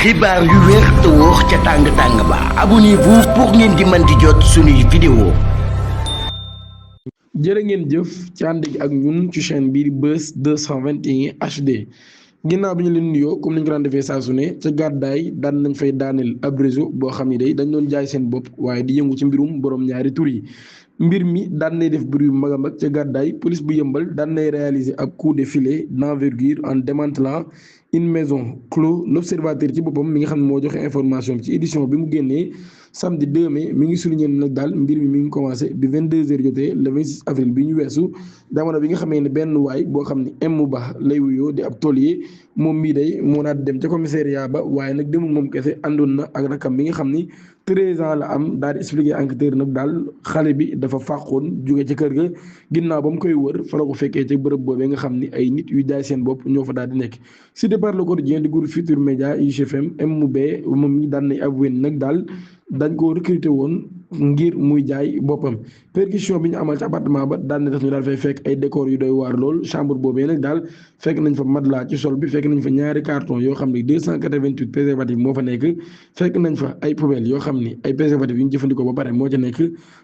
xibaar yu wér te wóor ca tàng tàng ba abonnez-vous pour ngeen di mën di jot suñuy vidéo. jërë ngeen jëf ci ànd gi ak ñun ci chaîne bii di Buzz 221 HD ginnaaw bi ñu leen nuyoo comme ni ñu ko daan defee saa su ne ca gàddaay daan nañ fay daaneel ab réseau boo xam ni day dañ doon jaay seen bopp waaye di yëngu ci mbirum borom ñaari tur yi. mbir mi daan nay def bruit yu mag a mag ca gàddaay police bu yëmbal daan nay réaliser ab coup de filet d'envergure en démantelant une maison clos l'observateur ci boppam mi nga xam ne moo joxe information bi ci édition bi mu génnee samedi 2 mai mi ngi souligné nag daal mbir mi ngi commencé bi 22h jotee le 26 avril bi ñu weesu jamono bi nga xamee ne benn waay boo xam ne M Ba lay wuyoo di ab tôlier moom mii day moo naat dem ca commissariat ba waaye nag demul moom kese àndoon na ak rakam bi nga xam ni 13 ans la am daal di expliqué enquêteur nag daal xale bi dafa fàqoon jóge ca kër ga ginnaaw ba mu koy wër fa la ko fekkee ca bërëb boobee nga xam ni ay nit yu jaay seen bopp ñoo fa daal di nekk. si départ le quotidien di groupe Futurs Médias UGFM MB moom mi daan nay avoué nag daal dañ ko recruter woon ngir muy jaay boppam perquisition bi ñu amal ci appartement ba daan na def ñu daal fay fekk ay décor yu doy waar lool chambre boobee nag daal fekk nañ fa matelas ci sol bi fekk nañ fa ñaari carton yoo xam ne 288 préservatifs moo fa nekk fekk nañ fa ay poubelles yoo xam ni ay préservatifs yu ñu jëfandikoo ba pare moo ca nekk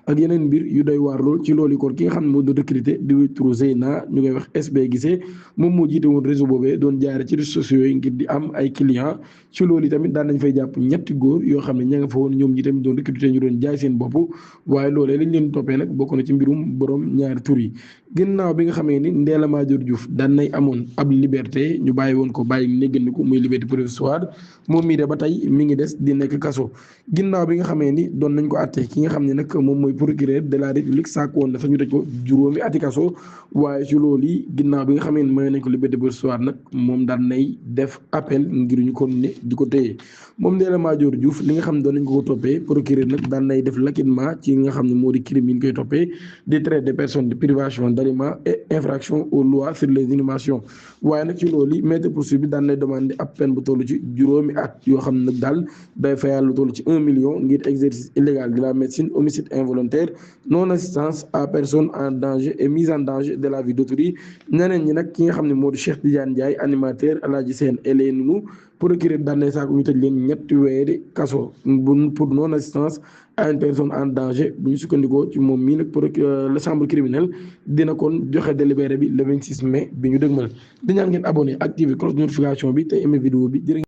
ak yeneen mbir yu doy waar lool ci loolu kon ki nga xam ne moo doon recruter di turu Zeyna ñu koy wax SB gisee moom moo jiite woon réseau boobee doon jaare ci réseaux sociaux yi ngir di am ay clients ci loolu tamit daan nañ fay jàpp ñetti góor yoo xam ne ña nga fa woon ñoom ñi tamit doon recruter ñu doon jaay seen bopp waaye loolee lañ leen toppee nag bokk na ci mbirum borom ñaari tur yi ginnaaw bi nga xamee ni Ndella Madior Diouf daan nay amoon ab liberté ñu bàyyi woon ko bàyyi néggandiku muy liberté provisoire moom mii de ba tey mi ngi des di nekk kaso ginnaaw bi nga xamee ni doon nañ ko àtte ki nga xam ne nag moom mooy procureur de la république sàkk woon dafa ñu tëj ko juróomi ati kaso waaye ci loolu yi ginnaaw bi nga xamee ni may nañ ko liberté provisoire nag moom daan nay def appel ngir ñu ko ne di ko téye moom Ndella Madior Diouf li nga xam ne doon nañ ko toppee procureur nag daan nay def l'acquittement ci nga xam ne moo di crime yi ñu koy toppee di traite des personnes de privation d'aliments et infraction aux lois sur les inhumations waaye nag ci loolu maître poursuite bi daan nay demandé ab peine bu toll ci juróomi at yoo xam ne nag daal day fayal lu toll ci 1 million ngir exercice illégal de la médecine homicide involontaire non assistance à personne en danger et mise en danger de la vie d'autrui ñeneen ñi nag ki nga xam ne moo di Cheikh Tidiane Ndiaye animateur Alaaji Sène Elenu procureur daan nay saako ñu tëj leen ñetti weeri kaso pour non assistance à une personne en danger bu ñu sukkandikoo ci moom mii nag la chambre criminelle dina kon joxe délibéré bi le 26 mai bi ñu dëgmal di ñaan ngeen abonné activer cloche notification bi te aimé vidéo bi jërë